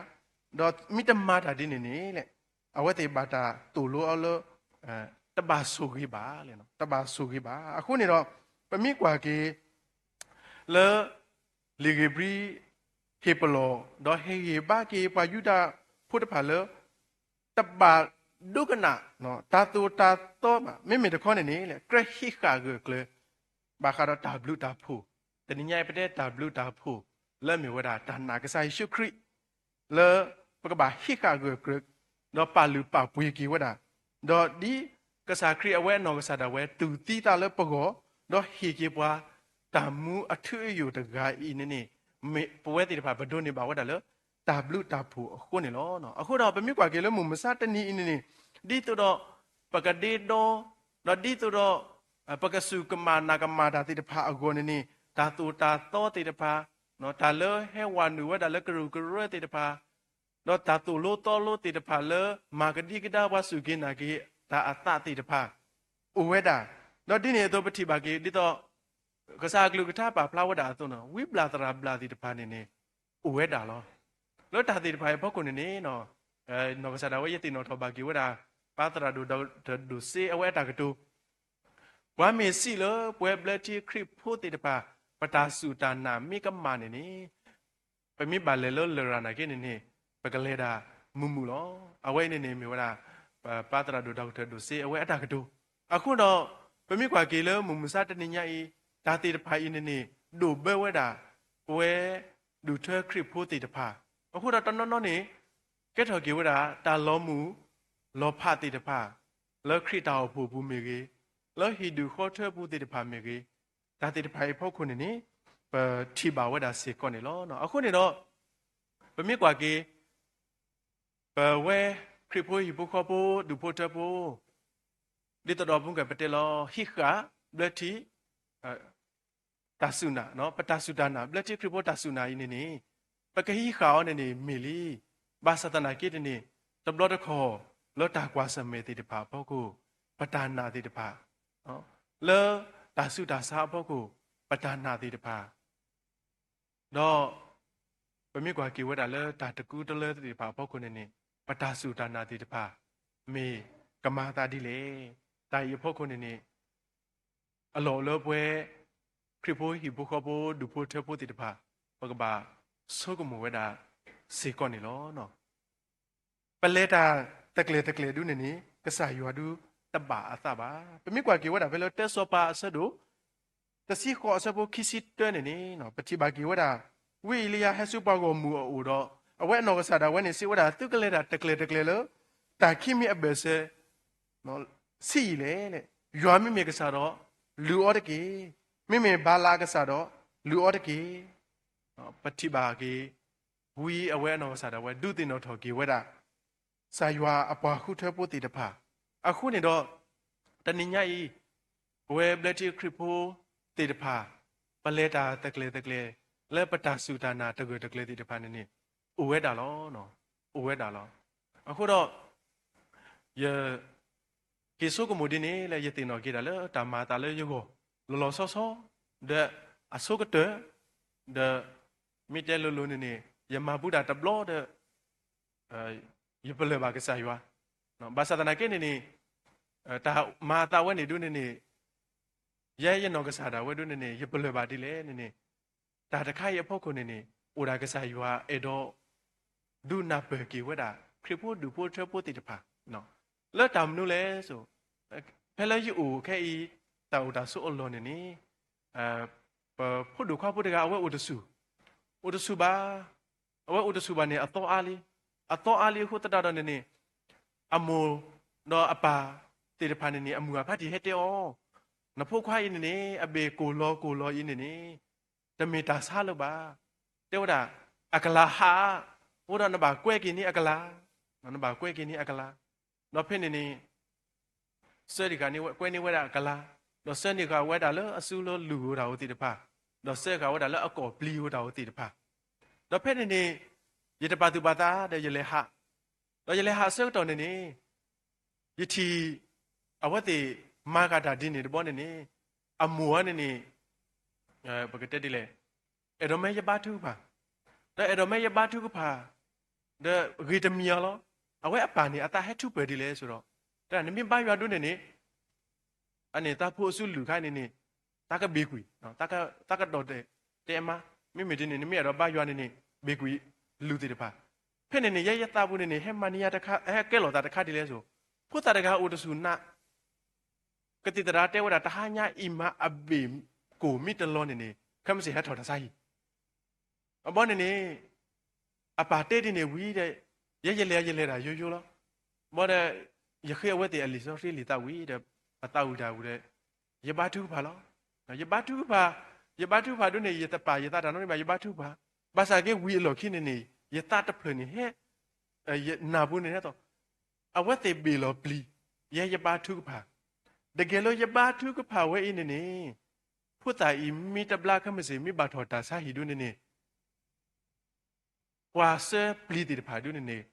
ဒီးမ့ၢ်တမၤတၢ်ဒ်န့ၣ်န့ၣ် အဝဲသ့ၣ်ဘၣ်တၢ်သိၣ်လိအီၤလၢ တဘၣ်ဆိၣ်ဂ့ၤဘၣ်, တဘၣ်ဆိၣ်ဂ့ၤဘၣ်. အဃိန့ၣ်ဒီး ပမ့ၢ်ကွၢ်က့ၤ လၢ လံာ်ဧ့ၤဘြံၤ ဟ့ၣ်ပလီၢ် ဒီးဟ့ၣ်ဂံၢ်ဘါက့ၤပှၤယူဒၤဖိတဖၣ်လၢ တဘၣ်ဒိကနၣ် တၢ်သိၣ်တၢ်သီဘၣ်. မ့မ့ၢ်တခီန့ၣ်န့ၣ် ကြၢးဟံးဃာ်ဂၢၢ်ကျၢၤ ဘၣ်ဃးဒီးတၢ်ဘျုးတၢ်ဖှိၣ်, တနံၤညါအံၤပတဲတၢ်ဘျုးတၢ်ဖှိၣ် လၢအမ့ၢ်ဝဲဒၣ်တၢ်နာ်ကစၢ်ယ့ၣ်ၡူးခရံာ် လၢပကဘၣ်ဟံးဃာ်ဂၢၢ်ကျၢၤ ဒီးပာ်လုၢ်ပာ်ပှ့ၤက့ၤဝဲဒၣ်, ဒီးဒ်ကစၢ်ခရံာ်အဝဲအနီၢ်ကစၢ်ဒၣ်ဝဲ တူၢ်သံသးလၢပဂီၢ်, ဒီးဟ့ၣ်က့ၤပှၤ တၢ်မူအထူအယိာ်တဂၤအံၤန့ၣ်န့ၣ် မ့ၢ်ပဝဲသ့ၣ်တဖၣ် ပဒိးန့ၢ်ဘၣ်ဝဲဒၣ်လၢ တၢ်ဘျုးတၢ်ဖှိၣ်အဃိန့ၣ်လီၤ. အဃိဒီးပမ့ၢ်ကွၢ်က့ၤလၢမုၢ်မဆါတနံၤအံၤန့ၣ်န့ၣ် ဒ်သိးဒီး ပကဒ့ဒီ ဒီးဒ်သိးဒီး ပကစူၢ်ကမၣ်နာ်ကမၣ်တၢ်သ့ၣ်တဖၣ်အဂီၢ်န့ၣ်န့ၣ် တၢ်သိၣ်တၢ်သီသ့ၣ်တဖၣ်, တၢ်လၢဟဲဝးနုာ်ဝဲဒၣ်လၢကရူၢ်ကရၢသ့ၣ်တဖၣ် ဒီးတၢ်သိၣ်လိသီလိသ့ၣ်တဖၣ်လၢ မၤကဒံကဒါပှၤစူၢ်က့ၤနာ်က့ၤတၢ်အသးသ့ၣ်တဖၣ် အိၣ်ဝဲဒၣ်, ဒီးဒ်န့ၣ်အသိးပထံၣ်ဘၣ်က့ၤ ဒ်သိး ကစၢ်အကလုၢ်ကထါပာ်ဖျါဝဲဒၣ်အသိးန့ၣ် ဝံဘျၣ်သရၣ်ဘျၣ်သ့ၣ်တဖၣ်န့ၣ်န့ၣ် အိၣ်ဝဲဒၣ်လီၤ. လၢတၢ်သ့ၣ်တဖၣ်အံၤအဖီခိၣ်န့ၣ်န့ၣ် နီၢ်ကစၢ်ဒၣ်ဝဲယသ့ၣ်နီၣ်ထီၣ်ဘၣ်က့ၤဝဲဒၣ် ပၢ်သရၣ်ဒိၣ်ဒီးတၢ်ဒိၣ်စ့အဝဲအတၢ်ကတိၤ ပှၤမ့ၢ်စံးလၢပဝဲဘျၢထံခရံာ်ဖိသ့ၣ်တဖၣ် ပတၢ်စူၢ်တၢ်နာ်မ့ၢ်ကမၣ်န့ၣ်န့ၣ် ပမ့ၢ်ဘၣ်လဲၤလၢလရာ်နာ်က့န့ၣ်န့ၣ် ပကလဲၤဒၣ်မုာ်မုာ်လီၤ. အဝဲအံၤန့ၣ်န့ၣ်မ့ၢ်ဝဲဒၣ် ပၢ်သရၣ်ဒိၣ်ဒီးတၢ်ဒိၣ်စ့အဝဲအတၢ်ကတိၤ အဃိဒီး ပမ့ၢ်ကွၢ်က့ၤလၢမုၢ်မဆါတနံၤညါအံၤ တၢ်သ့ၣ်တဖၣ်အံၤန့ၣ်န့ၣ် ဒိၣ်ဘၢဝဲဒၣ် ပဝဲဒူၣ်ထၢခရံာ်ဖိသ့ၣ်တဖၣ် အဃိဒီးတနီၤနီၤန့ၣ် ကဲထီၣ်က့ၤဝဲဒၣ် တၢ်လီၤမုၢ်လီၤဖးသ့ၣ်တဖၣ် လၢခရံာ်တၢ်အိၣ်ဖှိၣ်ပူၤမ့ၢ်ဂ့ၤ, လၢဟံၣ်ဒူၣ်ဃီထၢပူၤသ့ၣ်တဖၣ်မ့ၢ်ဂ့ၤ, တၢ်သ့ၣ်တဖၣ်အံၤအဖီခိၣ်န့ၣ်န့ၣ် ပထံၣ်ဘၣ်ဝဲဒၣ်စ့ၢ်ကီးန့ၣ်လီၤ. အဃိန့ၣ်ဒီး ပမ့ၢ်ကွၢ်က့ၤ ပဝဲ ခရံာ်ဖိဟံၣ်ဖိဃီဖိ ဒူၣ်ဖိထၢဖိ ဒ်သိးဒီးပမ့ၢ်ကပတဲလီၤ ဟံးဃာ်ဘျၢထံ တၢ်စူၢ်နာ်, ပတၢ်စူၢ်တၢ်နာ် ဘျၢထံခရံာ်ဖိတၢ်စူၢ်နာ်အံၤန့ၣ်န့ၣ် ပကဟံးဃာ်အီၤန့ၣ်န့ၣ် မ့ၢ်လံ. ဘၣ်ဆၣ်သနာ်က့န့ၣ်န့ၣ် တဘျီတခီၣ် လၢတၢ်ကွၢ်ဆၢၣ်မဲာ်သ့ၣ်တဖၣ်အဖီခိၣ် ပတၢ်နာ်သ့ၣ်တဖၣ် လၢတၢ်ဆူးတၢ်ဆါအဖီခိၣ် ပတၢ်နာ်သ့ၣ်တဖၣ် ဒီး ပမ့ၢ်ကွၢ်က့ၤဝဲဒၣ်လၢတၢ်တကူတလၢသ့ၣ်တဖၣ်အဖီခိၣ်န့ၣ်န့ၣ် ပတၢ်စူၢ်တၢ်နာ်သ့ၣ်တဖၣ် မ့ၢ်ကမၤအသးဒ်လဲၣ်. တၢ်အံၤအဖီခိၣ်န့ၣ်န့ၣ် အလီၢ်အိၣ်လၢပဝဲ ခရံာ်ဖိဟံၣ်ဖိဃီဖိ ဒူၣ်ဖိထၢဖိသ့ၣ်တဖၣ် ပကဘၣ်ဆိကမိၣ်ဝဲဒၣ်စ့ၢ်ကီးန့ၣ်လီၤ. ပလဲၤတၢ်တကျဲၤတကျဲၤဒုန့ၣ်န့ၣ် ကစၢ်ယွၤဒုတဘၣ်အသးဘၣ်. ပမ့ၢ်ကွၢ်က့ၤဝဲဒၣ်ဖဲလၢတၢစီၤပၤအဆၢဒိၣ် တဆံဃိးအဆၢဖိခံဆံတၢန့ၣ်န့ၣ် ပထံၣ်ဘၣ်က့ၤဝဲဒၣ် ဝံအ့လံယၤဟဲဆူပှၤဂီၢ်မုၢ်အအိၣ်ဒီး အဝဲအနီၢ်ကစၢ်ဒၣ်ဝဲန့ၣ် စံးဝဲဒၣ် သုကလဲၤတၢ်တကျဲၤတကျဲၤလၢ တၢ်ခံမံၤအဘၢၣ်စၢၤ ဆံးအံၤလဲၣ်. ယွၤမ့မ့ၢ်ကစၢ်ဒီး လုၢ်အီၤတက့ၢ်. မ့မ့ၢ်ဘၤလးအကစၢ်ဒီး လုၢ်အီၤတက့ၢ်. ပထံၣ်ဘၣ်က့ၤ ဝံအဝဲအနီၢ်ကစၢ်ဒၣ်ဝဲ ဒုးသ့ၣ်နီၣ်ထီၣ်က့ၤဝဲဒၣ် ကစၢ်ယွၤအပှၤဃုထၢဖိသ့ၣ်တဖၣ်. အဃိန့ၣ်ဒီး တနံၤညါအံၤ ပဝဲဘျၢထံခရံာ်ဖိသ့ၣ်တဖၣ် ပလဲၤတၢ်တကျဲၤတကျဲၤ လၢပတၢ်စူၢ်တၢ်နာ်တဂၢၢ်တကျၢၤသ့ၣ်တဖၣ်န့ၣ်န့ၣ် အိၣ်ဝဲဒၣ်လီၤ. အိၣ်ဝဲဒၣ်လီၤ. အဃိဒီး ယ က့ၤဆိကမိၣ်ဒ်န့ၣ်လၢယသ့ၣ်နီၣ်က့ၤဒၣ်လၢတၢ်မၤအသးလၢယဂီၢ် လီၤလီၤဆီဆီ ဒီးအဆိကတၢၢ် ဒီး မ့ၢ်တဲလိၤလိၤန့ၣ်န့ၣ် ယမၤဘူးဒၣ်တဘျီဒီး ယပလၢၢ်ဘၣ်ကစၢ်ယွၤ. ဘၣ်ဆၣ်သနာ်က့န့ၣ်န့ၣ် တၢ်မၤအသးဝဲန့ၣ်ဒုန့ၣ်န့ၣ် ယဲယနီၢ်ကစၢ်ဒၣ်ဝဲဒုန့ၣ်န့ၣ် ယပလၢၢ်ဘၣ်ဒ်လဲၣ်န့ၣ်န့ၣ် တၢ်တခါအံၤအဖီခိၣ်န့ၣ်န့ၣ် အိၣ်ဒၣ်ကစၢ်ယွၤအဲၣ်ဒိး ဒုးနၢ်ပၢၢ်က့ၤဝဲဒၣ် ခရံာ်ဖိဒူၣ်ဖိထၢဖိသ့ၣ်တဖၣ် လၢတၢ်မနုၤလဲၣ်စိ ဖဲလၢယအိၣ်ခဲအံၤ တၢ်အိၣ်တၢ်ဆိးအလီၢ်န့ၣ်န့ၣ် ပဖိဒိၣ်ခွါဖိတဂၤ အဝဲအိၣ်တဆူၣ်, အိၣ်တဆူၣ်ဘၣ်, အဝဲအိၣ်တဆူၣ်ဘၣ်န့ၣ် အသီအါလံ, အသီအါလံအဃိသတးဒီးန့ၣ်န့ၣ် အမိၢ်ဒီးအပၢ်သ့ၣ်တဖၣ်န့ၣ်န့ၣ် အမုၢ်အဖါတံၢ်ဟဲတဲအီၤ, နဖိခွါအံၤန့ၣ်န့ၣ် အဘ့ၣ်ကိၢ်လီၤကိၢ်လီၤအံၤန့ၣ်န့ၣ် တမ့ၢ်တၢ်ဆါလၢၤဘၣ်. တဲဝဲဒၣ် အကလၤဟး, အဃိဒီးနဘၣ်ကွဲက့ၤန့ၢ်အကလၤ, နဘၣ်ကွဲက့ၤန့ၢ်အကလၤ. ဒီးဖဲန့ၣ်န့ၣ် ဆှၢန့ၢ်ဃာ်န့ၢ်ဝဲ ကွဲန့ၢ်ဝဲဒၣ်အကလၤ, ဒီးဆှၢန့ၢ်ဃာ်ဝဲဒၣ်လၢအစုလၢလုၢ်ဧိၤတၢ်ဧိၤသ့ၣ်တဖၣ်, ဒီးဆှၢဃာ်ဝဲဒၣ်လၢအကိာ်ပျံၤဧိၤတၢ်ဧိၤသ့ၣ်တဖၣ်, ဒီးဖဲန့ၣ်န့ၣ် ယတပာ်သူၣ်ပာ်သးဒီးယလဲၤဟး, ဒီးယလဲၤဟးအဆၢကတီၢ်န့ၣ်န့ၣ် ယထံၣ် အဝဲသ့ၣ်မၤဃာ်တၢ်ဒ်န့ၣ်တဘျီန့ၣ်န့ၣ် အမိၢ်အန့ၣ်န့ၣ် ပကတဲဒ်လဲၣ် အဲၣ်ဒိးမ့ၢ်ယဘါထုကဖၣ်, ဒီးအဲၣ်ဒိးမ့ၢ်ယဘါထုကဖၣ် ဒီးဂ့ၤတမံၤအီၤလီၤ. အဝဲအပၢ်န့ၣ် အသးဟဲထူးပၢၢ်ဒ်လဲၣ်ဆိဒီး တၢ်နမ့ၢ်ဘါယွၤဒိၣ်န့ၣ်န့ၣ် အန့ၣ်သးဖိအစုလုၢ်ခါန့ၣ်န့ၣ် သးကဘ့ၣ်ကွံာ်, သးကဒီၣ်တဲာ်တဲအမါ, မ့မ့ၢ်ဒ်န့ၣ် နမ့ၢ်အဲၣ်ဒိးဘါယွၤန့ၣ်န့ၣ် ဘ့ၣ်ကွံာ်လုၢ်သ့ၣ်တဖၣ်. ဖဲန့ၣ်န့ၣ် ယဲယသးပူၤန့ၣ်န့ၣ် ဟဲမၤန့ၢ်ယၤတခါ ဟဲကဲလီၤသးတခါဒ်လဲၣ်ဆိ, ဖိသၣ်တဂၤအိၣ်တဆူၣ်နး ကသံၣ်သရၣ်တဲဝဲဒၣ် တဟါညါအံၤမးအဘ့ၣ်ကိၢ်မ့ၢ်တလီၤန့ၣ်န့ၣ် ခဲမုၢ်ဆ့ၣ်ဟဲထီၣ်တၢ်ဆါဟံၣ် အဘီန့ၣ်န့ၣ် အပၢ်တဲဒ်န့ၣ်ဝံၤဒီး ယဲယလဲၤ ယလဲၤဒၣ်ယိယိလီၤ. ဘီဒီး ယဃ့အဝဲသ့ၣ်အလံာ်စီဆှံလံာ်သးဝံၤဒီး ပသးဝံၣ်တၢ်ဝံၤဒီး ယဘါထုကဖၣ်လီၤ. ယဘါထုကဖၣ်, ယဘါထုကဖၣ်ဒ်န့ၣ် ယတပာ်ယသးတၢ်နီတမံၤဘၣ် ယဘါထုကဖၣ်. ဘၣ်ဆၣ်က့ဝံၤအလီၢ်ခံန့ၣ်န့ၣ် ယသးတဖျၢၣ်န့ၣ်ဟဲ ယနၢ်ပူၤန့ၣ်ဟဲသိး အဝဲသ့ၣ်ဘ့ၣ်လီၤပျံၤ ယဲယဘါထုကဖၣ်. တကယ်လၢယဘါထုကဖၣ်ဝဲအံၤန့ၣ်န့ၣ် ဖိသၣ်အံၤမ့ၢ်တဘျါခဲမုၢ်ဆ့ၣ် မ့ၢ်ဘၣ်ထီၣ်တၢ်ဆါဟံၣ်ဒ်န့ၣ်န့ၣ် ပှၤဆှၢပျံၤသ့ၣ်တဖၣ်ဒ်န့ၣ်န့ၣ်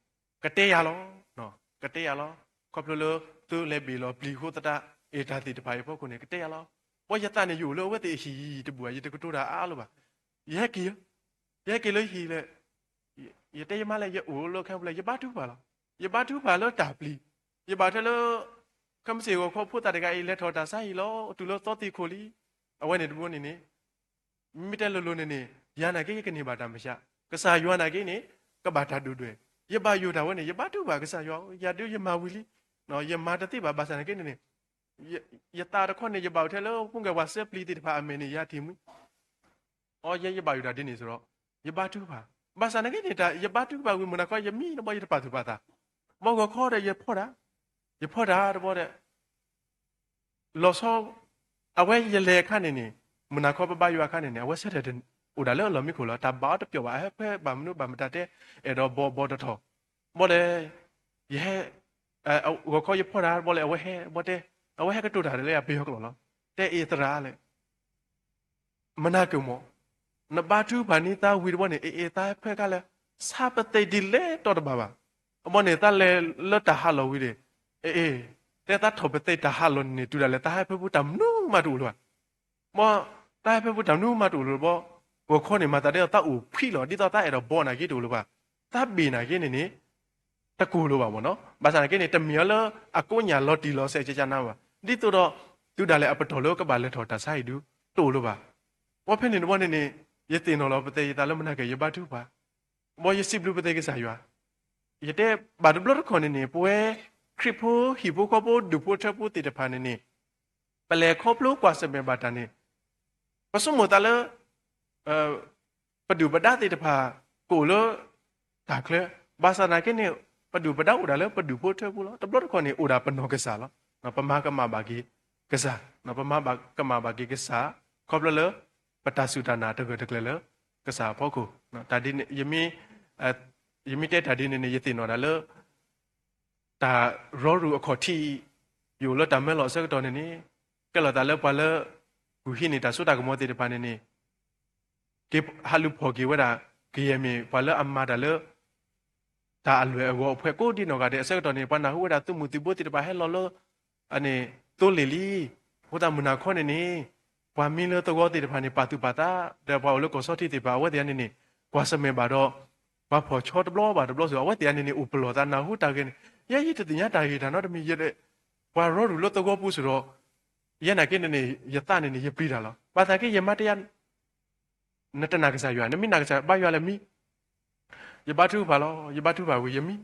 ကတဲယၤလီၤ. ကတဲယၤလီၤ. ခီဖျိလၢသုလဲၤဘ့ၣ်လီၤပျံၤအဃိသတး အ့ၣ်တၢ်သ့ၣ်တဖၣ်အံၤအဖီခိၣ်န့ၣ် ကတဲယၤလီၤ. ဘီယသးန့ၣ် ယအိၣ်လၢအဝဲသ့ၣ်အဟံၣ်တဘူၣ်ဘၣ် ယတကတိၤတၢ်အါလၢၤဘၣ်. ယဟဲက့ၤ, ယဟဲက့ၤလၢယဟံၣ်လဲၣ် ယတဲယမါလၢ ယအိၣ်လၢခဲပူၤလၢ ယဘါထုကဖၣ်လီၤ. ယဘါထုကဖၣ်လၢတၢ်ပျံၤ, ယဘၣ်ထဲလၢ ခဲမုၢ်ဆ့ၣ်ဂီၤခီဖိသၣ်တဂၤအံၤ လဲၤထီၣ်တၢ်ဆါဟံၣ်လီၤ တုၤလၢသီသံၣ်ခိၣ်လံ. အဝဲန့ၣ်တဘိန့ၣ်န့ၣ် မ့ၢ်တဲလိၤလိၤန့ၣ်န့ၣ် ယၤနာ်က့ ယကန့ၢ်ဘၣ်တၢ်မၤရှး, ကစၢ်ယွၤနာ်က့န့ၣ် ကဘၣ်တၢ်ဒိၣ်ဒွဲၣ်. ယဘၣ်ယိၣ်တၢ်ဝဲန့ၣ် ယဘါထုကဖၣ်ကစၢ်ယွၤ, ယၤဒုးယမၤဝံၤလံ, ယမၤတသ့ဘၣ် ဘၣ်ဆၣ်နာ်က့န့ၣ်န့ၣ် ယသးတခီန့ၣ် ယဘၣ်အိၣ်ထဲလၢ ပူၤကဲပှၤဆှၢပျံၤသ့ၣ်တဖၣ်အမဲာ်န့ၣ် ယၤထံၣ်မှံ အီ ယဲယဘၣ်ယိၣ်တၢ်ဒ်န့ၣ်ဆိဒီး ယဘါထုကဖၣ်. ဘၣ်ဆၣ်နာ်က့န့ၣ် တၢ်ယဘါထုကဖၣ်ဝံၤ မုၢ်နၤခီ ယမံတဘီ ယတပာ်သူၣ်ပာ်သး, ဘီဂီၤခီဒီးယဖီၣ်တၢ်, ယဖီၣ်တၢ်တဘီဒီး လီၤဆီ အဝဲယလဲၤအခါန့ၣ်န့ၣ် မုၢ်နၤခီပဘါယွၤအခါန့ၣ်န့ၣ် အဝဲဆၢထၢၣ်အိၣ်ဒၣ်လၢအလီၢ်မံခိၣ်လီၤ. တၢ်ဘၣ်အီၤတပျီၢ်ဘၣ် အဟဲဖဲဘၣ်မနုၤဘၣ်မတၤတဲ အဲၣ်ဒိးဘီဘီတထီၣ် ဘီဒီး ယဟဲ, ဂီၤခီယဖီၣ်တၢ်တဘျီလၢ အဝဲဟဲဘၣ်တဲ, အဝဲဟဲကတိၤတၢ်လၢအပယီၤကျိာ်လီၤ. တဲအ့ၣ်သရၣ်လဲၣ်, မနၤကၢၢ်မး, နဘါထုကဖၣ်န့ၢ်သးဝံၤတဘျီန့ၣ် အ့ၣ်အ့ၣ် သးဟဲဖၢကါလဲၣ်, ဆါပသံးဒ်လဲၣ်တီတဘၣ်ဘၣ်. အဘီန့ၣ် သးလဲၤလၢတၢ်ဟးလီၢ်ဝံၤန့ၣ်, အ့ၣ်အ့ၣ်, တဲသးထီၣ်ပသံးတၢ်ဟးလီၢ်န့ၣ် တုၤဒၣ်လဲာ်သးဟဲဖၢပူၤတၢ်မနုၤမးတအိၣ်လၢၤဘၣ်. မ်သးဟဲဖၢပူၤတၢ်မနုၤမးတအိၣ်လၢၤဘၣ်. ဂီၤခီန့ၣ် မၤသးဒ်သိးသးအိၣ်ဖှံလီၤ, ဒ်သိးသးအဲၣ်ဒိးဘီနၤက့တအိၣ်လၢၤဘၣ်. သးဘ့ၣ်နၤက့န့ၣ်န့ၣ် တကိၢ်လၢၤဘၣ်မ့ၢ်နီၤ. ဘၣ်ဆၣ်သနာ်က့န့ၣ် တမ့ၢ်အီၤလၢအကိးညၣ်လီၤတံၢ်လီၤဆဲးကကနၤဘၣ်. ဒ်သိးဒီး တုၤဒၣ်လဲာ်အပတီၢ်လၢကဘၣ်လဲၤထီၣ်တၢ်ဆါဟံၣ်ဒု တအိၣ်လၢၤဘၣ်. ဝဲဖဲန့ၣ်တဘျီန့ၣ်န့ၣ် ယသ့ၣ်နီၣ်လီၤပသဲးယသးလၢမနၤကၢၢ် ယဘါထုကဖၣ်, ဘီယစံးဘျုးပသဲးကစၢ်ယွၤ. ယတဲဘၣ်တဘျီတခီၣ်န့ၣ်န့ၣ် ပဝဲခရံာ်ဖိဟံၣ်ဖိဃီဖိဒူၣ်ဖိထၢဖိသ့ၣ်တဖၣ်န့ၣ်န့ၣ် ပလဲၤခီဖျိကွၢ်ဆၢၣ်မဲာ်ဘၣ်တၢ်န့ၣ် ပဆိကမိၣ်သးလၢ ပဒုၣ်ပဒါသ့ၣ်တဖၣ် ကအိၣ်လၢတၢ်ချၢ, ဘၣ်ဆၣ်သနာ်က့န့ၣ် ပဒုၣ်ပဒါအိၣ်ဒၣ်လၢပဒူၣ်ဖိထၢဖိလီၤ. တဘျီတခီၣ်န့ၣ် အိၣ်ဒၣ်ပနီၢ်ကစၢ်လီၤ. ပမၤကမၣ်ဘၣ်က့ၤကစၢ်, ပမၤကမၣ်ဘၣ်က့ၤကစၢ် ခီဖျိလၢပတၢ်စူၢ်တၢ်နာ်တဂၢၢ်တကျၢၤလၢကစၢ်အဖီခိၣ်, တၢ်ဒ်န့ၣ် ယမ့ၢ်တဲတၢ်ဒ်န့ၣ်န့ၣ် ယသ့ၣ်နီၣ်ဒၣ်လၢ တၢ်ရီရူၢ်အခီၣ်ထံးအံၤ ယအိၣ်လၢတၢ်မၢလီၤအဆၢကတီၢ်န့ၣ်န့ၣ် ကဲလီၤသးလၢပှၤလၢ ကူၣ်ဟံးန့ၢ်တၢ်စိတၢ်ကမီၤသ့ၣ်တဖၣ်န့ၣ်န့ၣ် ကဟးလူၤဖီၣ်က့ၤဝဲဒၣ် ကယဲၢ်မ့ၢ်ပှၤလၢအမၤတၢ်လၢ တၢ်အလွဲၢ်အဂီၢ်အဖှဲးကိးဒံနီၢ်ဂၤဒဲးအဆၢကတီၢ်န့ၣ် ပှၤနၢ်ဟူဝဲဒၣ်သုးမုၢ်သံၣ်ဘိသ့ၣ်တဖၣ်ဟဲလီၤလၢ အန့ၣ်သိလ့ၣ်လံ. အဃိသတးမုၢ်နၤခီန့ၣ်န့ၣ် ပှၤမံလၢသဝီသ့ၣ်တဖၣ်န့ၣ် ပာ်သူၣ်ပာ်သး ဒီးပှၤအိၣ်လၢကီၢ်ဆီထံးသ့ၣ်တဖၣ် အဝဲသ့ၣ်အန့ၣ်န့ၣ် ကွၢ်ဆၢၣ်မဲာ်ဘၣ်ဒီး ပှၤဖီၣ်ဆီတဘျီဘၣ်တဘျီစ့ၢ်ကီး အဝဲသ့ၣ်အန့ၣ်န့ၣ် အိၣ်ပလီၢ်သးနၢ်ဟူတၢ်ဂ့ၢ်န့ၣ် ယဲယတသ့ၣ်ညါတၢ်ဂ့ၢ်တၢ်နီတမံၤ ယ ပှၤရီရူၢ်လၢသဝီပူၤစ့ၢ်ကီး ယဲနာ်က့န့ၣ်န့ၣ် ယသးန့ၣ်န့ၣ် ယပျံၤတၢ်လီၤ. ဘၣ်ဆၣ်က့ယမါတဲယၤ နတနာ်ကစၢ်ယွၤ, နမ့ၢ်နာ်ကစၢ် ဘါယွၤလဲၣ်မံ, ယဘါထုကဖၣ်လီၤ, ယဘါထုကဖၣ်ဝံၤ ယမံ,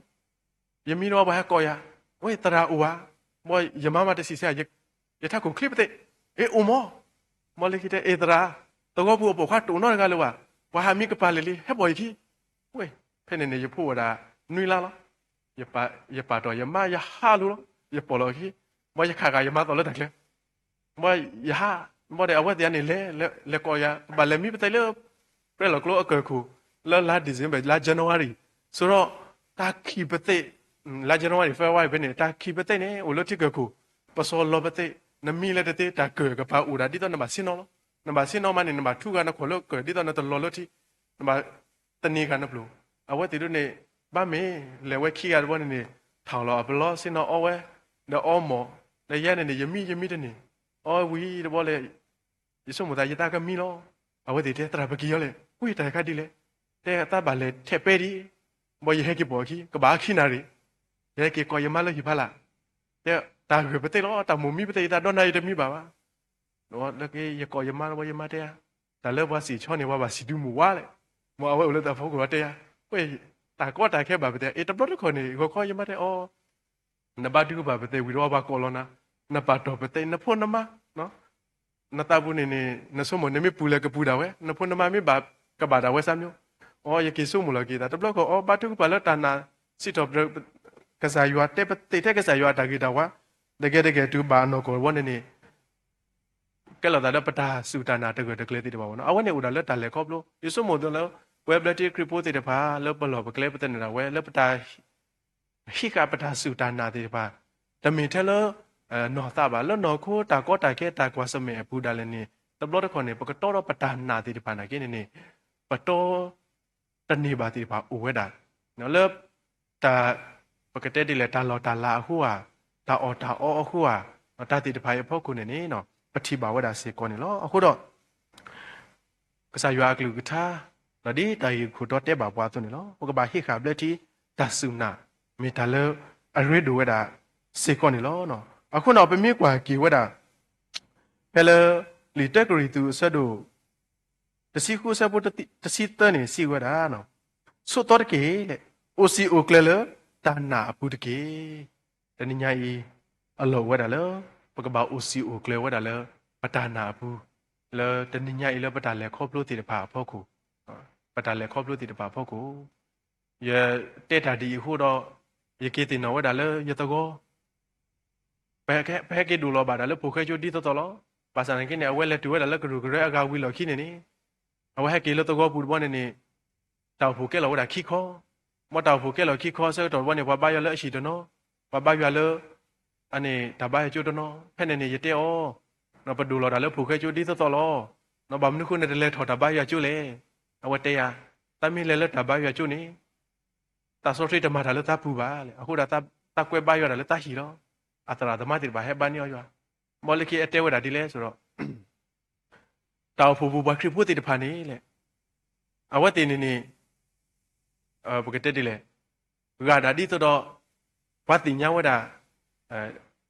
ယမံဒီးပှၤဟဲကိးယၤ, ဝဲသရၣ်အိၣ်ဧါ, ဘီယမါမးတစံးဆၢ ယထးခိၣ်ချ့ပသ့ၣ်, အ့ၣ်အိၣ်မး, ဘီလၢခံတဲ အ့ၣ်သရၣ်, သဝီပူၤအပိာ်ခွါတအိၣ်နီတဂၤလၢၤဘၣ်, ပှၤဟးမံကပၤလၢာ်လံ ဟဲပိာ်ယခံ, ဝဲ, ဖဲန့ၣ်န့ၣ် ယဖိအိၣ်ဒၣ်နွံလါလီၤ, ယပာ်တီၢ်ယမါယဟးလိၤလီၤ, ယပိာ်လီၤအခံ, ဘီယခးဃာ်ယမါသီလၢတၢ်ချၢ ဘီယဟး, ဘီဒီးအဝဲသ့ၣ်န့ၣ်လဲၤ, လဲၤကိးယၤ ပဘၣ်လဲၤမံပသ့ၣ်လၢ ပြဲလီၤကျိအကၢၢ်ခိၣ် လၢလါ December လါ January စ့ၢ်ကီး တၢ်ခံးပသ့ၣ်, လါ January February ဖဲန့ၣ် တၢ်ခံးပသ့ၣ်န့ၣ် အိၣ်လၢထံကၢၢ်ခိၣ်, ပစီၤလီၤပသ့ၣ်, နမံလၢတသ့ တၢ်ကၢၢ်ကပၤအိၣ်ဒၣ်ဒ်သိးနဘၣ်ဆ့ၣ်နီၤလီၤ, နဘၣ်ဆ့ၣ်နီၤမးန့ၣ် နဘၣ်ထူဂၤနခိၣ်လၢကၢၢ် ဒ်သိးနတလီၤလၢထံ, နဘၣ် သန့ၤဃာ်နပျိၢ်, အဝဲသ့ၣ်ဒ်န့ၣ် ဘၣ်မ့ၢ်လဲၤဝဲခံဂၤတဘျီန့ၣ်န့ၣ် ထီၣ်လီၤအပလီၢ်ဆ့ၣ်နီၤအီဝဲ, ဒီးအီမိၢ်, ဒီးယဲန့ၣ်န့ၣ် ယမံယမံတန့ၢ်, အီဝံၤတဘျီလဲၣ်, ယဆိကမိၣ်သးယသးကမံလီၤ, အဝဲသ့ၣ်တဲသရၣ်ပက့ၤအီၤလဲၣ်, ဝဲတၢ်တခါဒ်လဲၣ်, တဲသးဘၣ်လဲၤထဲးပဲဒံး, ဘီယဟဲက့ၤပိာ်အခံ ကဘၣ်ဟးခံနၣ်ရံၣ်, ယဟဲက့ၤကိးယမါလၢဟံၣ်ဖီလာ်, တဲတၢ်ဂၢၢ်ပသ့ၣ်လီၤ တၢ်မိၣ်မံပသ့ၣ်ယသးဒီးနၤယတမံဘၣ်ဘၣ် ဒီးလၢက့ယကိးယမါဘီယမါတဲဧါ, တၢ်လၢပှၤစံၣ်ဆီန့ၣ် ပှၤဘၣ်စံၣ်ဒုမုၢ်ဝါလဲၣ်, မ်အဝဲအိၣ်လၢတၢ်ဖီခိၣ်လီၤတဲဧါ, ဝဲ, တၢ်ကီတၢ်ခဲဘၣ်ပသ့ၣ် အ့ၣ်တဘျီတခီၣ်န့ၣ် ဂီၤခီယမါတဲအီၤ, နဘါထုကဖၣ်ပသ့ၣ်ဝံၤဒီးပှၤကိးလီၤနၤ, နပာ်တီၢ်ပသ့ၣ် နဖိနမါ, နသးပူၤန့ၣ်န့ၣ် နဆိကမိၣ်န့ၣ်မ့ၢ်ပူၤလဲၣ်ကပူၤဒၣ်ဝဲ နဖိနမါမ့ၢ်ဘၣ်ကဘၣ်ဒၣ်ဝဲစၢ်မျိၤ, အီ ယက့ၤဆိကမိၣ်လီၤက့ၤသး တဘျီခီၣ်အီ ဘါထုကဖၣ်လၢတၢ်နာ် စံးထီၣ်ပတြၢၤ ကစၢ်ယွၤတဲပသ့ၣ်ထဲကစၢ်ယွၤအတၢ်ဂ့ၤတၢ်ဝါ, တကဲတကဲတုၤဘၣ်အနီၢ်ကီၢ်ဝဲန့ၣ်န့ၣ် ကဲလီၤသးလၢပတၢ်စူၢ်တၢ်နာ်တဂၢၢ်တကျၢၤသ့ၣ်တဖၣ်ဘၣ်နီၤ အဝဲန့ၣ်အိၣ်ဒၣ်လၢတၢ်လဲၤခီဖျိ ယဆိကမိၣ်ဒ်လၢ ပဝဲဘျၢထံခရံာ်ဖိသ့ၣ်တဖၣ် လၢပလီၢ်ပကျဲပသန့ၤဒၣ်ဝဲ လၢပတၢ် ဟံးဃာ်ပတၢ်စူၢ်တၢ်နာ်သ့ၣ်တဖၣ် တမ့ၢ်ထဲလၢ နီၢ်သးဘၣ် လၢနီၢ်ခိတၢ်ကီတၢ်ခဲတၢ်ကွၢ်ဆၢၣ်မဲာ်အပူၤဒၣ်လဲာ်န့ၣ် တဘျီတခီၣ်န့ၣ် ပကတီဒီးပတၢ်နာ်သ့ၣ်တဖၣ်နာ်က့န့ၣ်န့ၣ် ပတီ တန့ၢ်ဘၣ်သ့ၣ်တဖၣ်အိၣ်ဝဲဒၣ် လၢ တၢ် ပကတဲဒ်လဲၣ် တၢ်လီၢ်တၢ်လၤအဃိဧါ တၢ်အီၣ်တၢ်အီအဃိဧါ တၢ်သ့ၣ်တဖၣ်အံၤအဖီခိၣ်န့ၣ်န့ၣ် ပထံၣ်ဘၣ်ဝဲဒၣ်စ့ၢ်ကီးန့ၣ်လီၤ. အဃိဒီး ကစၢ်ယွၤအကလုၢ်ကထါ ဒီးဒ်တၢ်ဂ့ၢ်ခိၣ်တီတဲဘၣ်ပှၤအသိးန့ၣ်လီၤ. ပကဘၣ်ဟံးဃာ်ဘျၢထံ တၢ်စူၢ်နာ် မ့ၢ်တၢ်လၢအရ့ဒိၣ်ဝဲဒၣ်စ့ၢ်ကီးန့ၣ်လီၤ. အဃိန့ၣ် ပမ့ၢ်ကွၢ်က့ၤဝဲဒၣ် ဖဲလၢ လံာ်တၢကရံၣ်သူးအဆၢဒိၣ် တဆံဃုအဆၢဖိတဆံသၢန့ၣ် စံးဝဲဒၣ် ဆိးသီတက့ၢ်. အိၣ်စံာ်အိၣ်ကျၢၤလၢတၢ်နာ်အပူၤတက့ၢ်. တနံၤညါအံၤ အလီၢ်အိၣ်ဝဲဒၣ်လၢ ပကဘၣ်အိၣ်စံာ်အိၣ်ကျၢၤဝဲဒၣ်လၢ ပတၢ်နာ်အပူၤ လၢတနံၤညါအံၤလၢပတၢ်လဲၤခီဖျိသ့ၣ်တဖၣ်အဖီခိၣ် ပတၢ်လဲၤခီဖျိသ့ၣ်တဖၣ်အဖီခိၣ် ယတဲတၢ်ဒ်အံၤအဃိဒီး ယက့ၤသ့ၣ်နီၣ်ဝဲဒၣ်လၢယသဝီ ပဟဲက့ၤဒိၣ်လီၤဘၣ်ဒၣ်လၢဖိၣ်ဃဲကၠိဒ်သိးသိးလီၤ. ဘၣ်ဆၣ်သနာ်က့န့ၣ် အဝဲလဲၤတုၤဝဲဒၣ်လၢကရူၢ်ကရၢအဂၤဝံၤလီၢ်ခံန့ၣ်န့ၣ် အဝဲဟဲက့ၤလၢသဝီပူၤတဘျီန့ၣ်န့ၣ် တၢ်အိၣ်ဖှိၣ်ကဲလီၤဝဲဒၣ်ခံခီ မ်တၢ်အိၣ်ဖှိၣ်ကဲလီၤခံခီအဆၢကတီၢ်တဘျီန့ၣ် ပှၤဘါယွၤလၢအဟံၣ်တနီၤ, ပှၤဘါယွၤလၢ အန့ၣ်တၢ်ဘါယွၤကၠိတနီၤ, ဖဲန့ၣ်န့ၣ် ယတဲအီၤ, ပဒိၣ်လီၤတၢ်လၢဖိၣ်ဃဲကၠိဒ်သိးသိးလီၤ. ဘၣ်မနုၤဃိနတလဲၤထီၣ်တၢ်ဘါယွၤကၠိလဲၣ်. အဝဲတဲယၤ, တၢ်မ့ၢ်လဲၤလၢတၢ်ဘါယွၤကၠိန့ၣ် တၢ်စီဆှံတမၤတၢ်လၢတၢ်ပူၤဘၣ်လဲၣ်. အဃိဒီး တၢ်ကွဲဘါယွၤတၢ်လၢတၢ်ဟံၣ်လီၤ. အသရၣ်သမါသ့ၣ်တဖၣ်ဟဲဘါန့ၢ်အီၤယွၤ. မ်လၢခံအတဲဝဲဒၣ်ဒ်လဲၣ်ဆိုဒီး တၢ်အိၣ်ဖှိၣ်ပူၤပှၤခရံာ်ဖိသ့ၣ်တဖၣ်န့ၣ်လဲၣ်, အဝဲသ့ၣ်န့ၣ်န့ၣ် ပကတဲဒ်လဲၣ်, ဂၤဒၣ်ဒ်သိးဒီး ပှၤသ့ၣ်ညါဝဲဒၣ်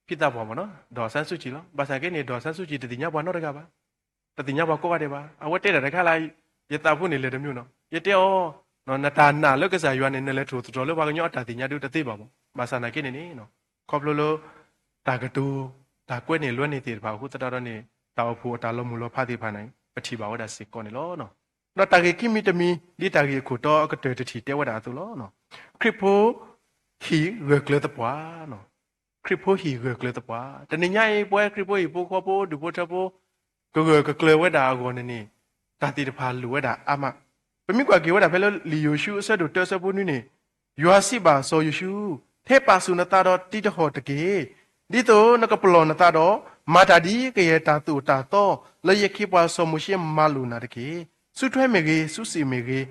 ဖံသးပှၢ်မ့ၢ်နီၤ ဒေါ်အောင်ဆန်းစုကြည် လီၤ. ဘၣ်ဆၣ်က့န့ၣ် ဒေါ်အောင်ဆန်းစုကြည် တသ့ၣ်ညါပှၤနီတဂၤဘၣ်, တသ့ၣ်ညါပှၤကိးဂၤဒဲးဘၣ်. အဝဲတဲတၢ်တခါလၢ ယသးဖိန့ၣ်လဲၤတမံၤနီၤ, ယတဲအီၤ, နတၢ်နာ်လၢကစၢ်ယွၤန့ၣ် နလဲၤထီၣ်သတြီၤလၢပှၤကညီအတၢ်သ့ၣ်ညါဒုးတသ့ဘၣ်မး. ဘၣ်ဆၣ်နာ်က့န့ၣ်န့ၣ် ခီဖျိလၢ တၢ်ကတိၤ တၢ်ကွဲန့ၢ်လွဲန့ၢ်သ့ၣ်တဖၣ်အဃိသတးဒီးန့ၣ် တၢ်အိၣ်ဖှိၣ်အတၢ်လီၤမုၢ်လီၤဖးသ့ၣ်တဖၣ်န့ၣ် ပထံၣ်ဘၣ်ဝဲဒၣ်စ့ၢ်ကီးန့ၣ်လီၤ. ဒီးတၢ်ဂ့ၢ်ခံမံၤတမံၤ ဒ်တၢ်ဂ့ၢ်အခိၣ်တီအကတၢၢ်တထံၣ်တဲဝဲဒၣ်အသိးလီၤ. ခရံာ်ဖိ ဟံၣ်ဂၢၢ်ကျၢၤသပှၢ်, ခရံာ်ဖိဟံၣ်ဂၢၢ်ကျၢၤသပှၢ်. တနံၤညါအံၤ ပဝဲခရံာ်ဖိဟံၣ်ဖိဃီဖိ ဒူၣ်ဖိထၢဖိ ကဂၢၢ်ကကျၢၤဝဲဒၣ်အဂီၢ်န့ၣ်န့ၣ် တၢ်သ့ၣ်တဖၣ်လိၣ်ဝဲဒၣ်အါမး. ပမ့ၢ်ကွၢ်က့ၤဝဲဒၣ်ဖဲလၢလံာ်ယိၤၡူအဆၢဒိၣ်တၢအဆၢဖိနွံန့ၣ်, ယွၤစံးဘၣ်စီၤယိၤၡူ, ထဲပာ်ဆူၣ်နသးဒီးတံးတဟီၣ်တက့ၢ်. ဒ်သိးနကပလီၢ်နသးဒီး မၤတၢ်ဒ်ကယဲၢ်တၢ်သိၣ်တၢ်သီ လၢယခ့ပှၤစီၤမိၤၡ့မၤလိာ်နၤတက့ၢ်. စုထွဲမ့ၢ်ဂ့ၤ, စုစ့ၣ်မ့ၢ်ဂ့ၤ,